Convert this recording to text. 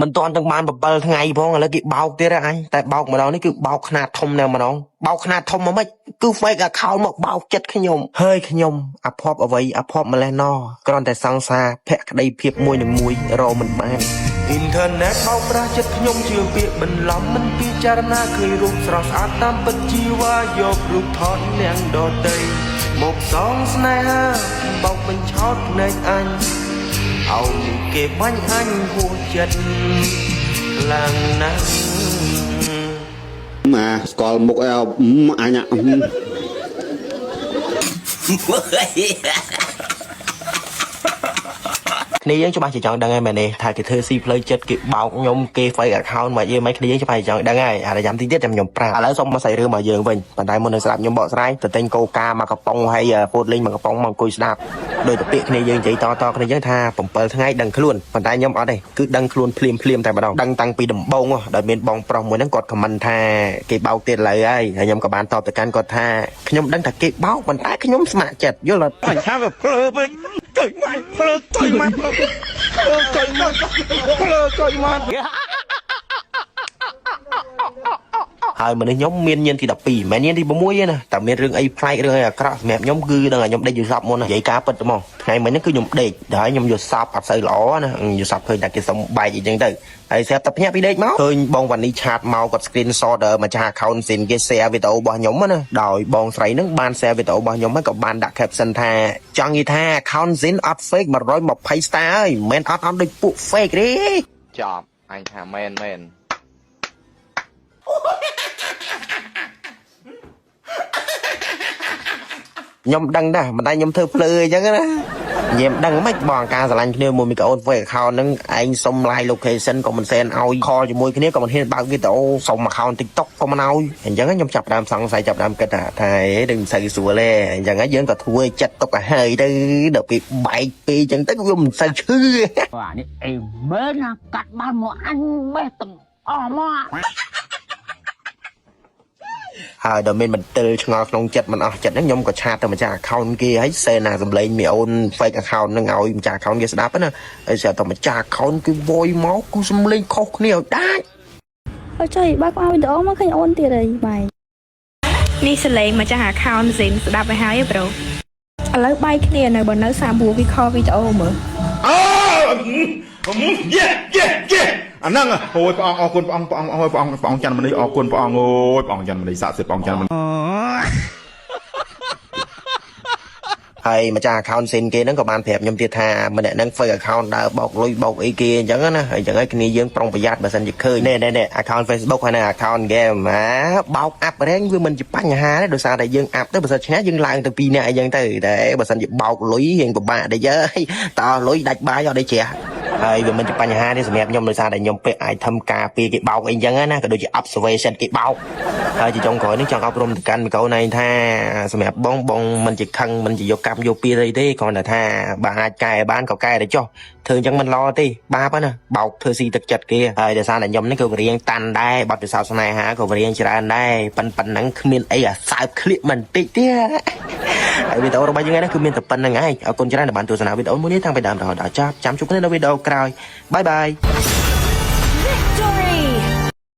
មិនទាន់ទាំងបាន7ថ្ងៃផងឥឡូវគេបោកទៀតហ៎អញតែបោកម្ដងនេះគឺបោកខ្នាតធំណាស់ម្ដងបោកខ្នាតធំមកម៉េចគឺ fake account មកបោកចិត្តខ្ញុំហើយខ្ញុំអភ័ព្វអ្វីអភ័ព្វម្លេះណគ្រាន់តែសង្សារភក្តីភាពមួយនឹងមួយរមិនបាន អ៊ីនធឺណិតបោកប្រាស់ចិត្តខ្ញុំជាពាក្យបន្លំមិនពិចារណាឃើញរូបស្រស់ស្អាតតាមពិតជីវ៉ាយករូបថតនាងដតីមកសងស្នេហាបោកបញ្ឆោតភ្នែកអញឲ្យគេបាញ់អញហួសចិត្តខ្លាំងណាស់ ម៉ាស្គាល់មុខអីអញ គ្នាយើងច្បាស់ជាចង់ដឹងហើយមែនទេថាគេធ្វើស៊ីផ្លូវចិត្តគេបោកខ្ញុំគេ fake account មកយើងមិនគ្នាយើងច្បាស់ជាចង់ដឹងហើយអារចាំតិចទៀតចាំខ្ញុំប្រាប់ឥឡូវសូមមកใส่រឿងមកយើងវិញប៉ុន្តែមុននឹងស្ដាប់ខ្ញុំបកស្រាយទៅទិញកូកាមកកំប៉ុងហើយពោតលេងមកកំប៉ុងមកអង្គុយស្ដាប់ដោយតែពាក្យគ្នាយើងនិយាយតតគ្នាយើងថា7ថ្ងៃដឹងខ្លួនប៉ុន្តែខ្ញុំអត់ទេគឺដឹងខ្លួនភ្លាមភ្លាមតែម្ដងដឹងតាំងពីដំបូងដោយមានបងប្រុសមួយហ្នឹងគាត់ comment ថាគេបោកទៀតឡើយហើយហើយខ្ញុំក៏បានតបទៅកាន់គាត់ថាខ្ញុំដឹងថាគេបោកប៉ុន្តែខ្ញុំស្ម័គ្រចិត្តយល់អត់ អញថាវាភ្លើពេកចុយម៉ាច់ភ្លើចុយម៉ាច់ភ្លើចុយម៉ាច់ភ្លើចុយម៉ាច់ ហើយមនុស្សខ្ញុំមានញៀនទី12មិនមែនញៀនទី6ទេណាតែមានរឿងអីប្លែករឿងអីអាក្រក់សម្រាប់ខ្ញុំគឺដឹងតែខ្ញុំដេកយល់សពមុនណានិយាយការពិតហ្មងថ្ងៃមិញហ្នឹងគឺខ្ញុំដេកដល់ហើយខ្ញុំយល់សពអត់សូវល្អណាយល់សពឃើញតែគេសុំបែកអីចឹងទៅហើយស្រាប់តែភ្ញាក់ពីដេកមកឃើញបងវ៉ានី chat មកគាត់ screen shot ម្ចាស់ account ស៊ីនគេ share វីដេអូរបស់ខ្ញុំណាដោយបងស្រីហ្នឹងបាន share វីដេអូរបស់ខ្ញុំហើយក៏បានដាក់ caption ថាចង់និយាយថា account ស៊ីនអត់ fake 120 star ហើយមិនមែនអត់អត់ដូចពួក fake ទេ ចប់អញថាមែនមែន ខ្ញុំដឹងដែរមិនតែខ្ញុំធ្វើភ្លឺអញ្ចឹងណាញ៉ាំដឹងមិនបងការស្រឡាញ់គ្នាមួយមីក្អូន fake account ហ្នឹងឯងសុំ live location ក៏មិន send ឲ្យ call ជាមួយគ្នាក៏មិនហ៊ានបើកវីដេអូសុំ account TikTok ក៏មិនឲ្យអញ្ចឹងខ្ញុំចាប់ផ្ដើមសង្ស័យចាប់ផ្ដើមគិតថាថាអេដូចមិនសូវស្រួលទេអញ្ចឹងយើងក៏ធ្វើឲ្យចិត្តទុកឲ្យហើយទៅដល់ពេលបែកពេកអញ្ចឹងទៅវាមិនសូវឈឺ អានេះអេមែនណាកាត់បានមកអញបេះទាំងអស់មក ហើយដល់មានមន្ទិលឆ្ងល់ក្នុងចិត្តមិនអស់ចិត្តហ្នឹងខ្ញុំក៏ chat ទៅម្ចាស់ account គេហើយ send អាសម្លេងមីអូន fake account ហ្នឹងឲ្យម្ចាស់ account គេស្ដាប់ណាហើយស្រាប់តែម្ចាស់ account គេវយមកគឺសម្លេងខុសគ្នាឲ្យដាច់ អើចុយបើកមកវីដេអូមកឃើញអូនទៀតហើយបាយ នេះសលេងម្ចាស់ account ស៊ីនស្ដាប់ឲ្យហើយ bro ឥឡូវបាយគ្នានៅបើនៅ39វីខវីដេអូមើល អូយេយេយេអាហ្នឹងអូយព្រះអង្គអរគុណព្រះអង្គព្រះអង្គអូយព្រះអង្គព្រះអង្គច័ន្ទមនីអរគុណព្រះអង្គអូយព្រះអង្គច័ន្ទមនីស័ក្តិសិទ្ធិព្រះអង្គច័ន្ទមនី ហើយម្ចាស់ account ស៊ីនគេហ្នឹងក៏បានប្រាប់ខ្ញុំទៀតថាម្នាក់ហ្នឹង fake account ដើរបោកលុយបោកអីគេអញ្ចឹងណាហើយអញ្ចឹងហើយគ្នាយើងប្រុងប្រយ័ត្នបើសិនជាឃើញនេះនេះនេះ account Facebook ហើយនិង account game អាបោក up rank វាមិនជាបញ្ហាទេដោយសារតែយើង up ទៅបើសិនឈ្នះយើងឡើងទៅ2នាក់អីចឹងទៅតែបើសិនជាបោកលុយរៀងពិបាកតិចហើយតើលុយដាច់បាយអត់ได้ជ្រះហើយវាមិនជាបញ្ហាទេសម្រាប់ខ្ញុំដោយសារតែខ្ញុំពាក់ item ការពារគេបោកអីចឹងណាក៏ដូចជា observation គេបោកហើយជាចុងក្រោយនេះចង់អប់រំទៅកាន់មីកូនឯងថាសម្រាប់បងបងមិនជាខឹងមិនជាយកកម្មយកពៀរអីទេគ្រាន់តែថាបើអាចកែបានក៏កែទៅចុះធ្វើអញ្ចឹងមិនល្អទេបាបណាបោកធ្វើស៊ីទឹកចិត្តគេហើយដោយសារតែខ្ញុំនេះក៏រៀងតាន់ដែរបទពិសោធន៍ស្នេហាក៏រៀងច្រើនដែរប៉ុន្តែប៉ុណ្ណឹងគ្មានអីអាសើបក្លៀកមិនតិចទេហើយវីដេអូរបស់យើងថ្ងៃនេះគឺមានតែប៉ុណ្្នឹងឯងអរគុណច្រើនដែលបានទស្សនាវីដេអូមួយនេះតាំងពីដើមរហូតដល់ចប់ចាំជួបគ្នានៅវីដេអូក្រោយ bye bye.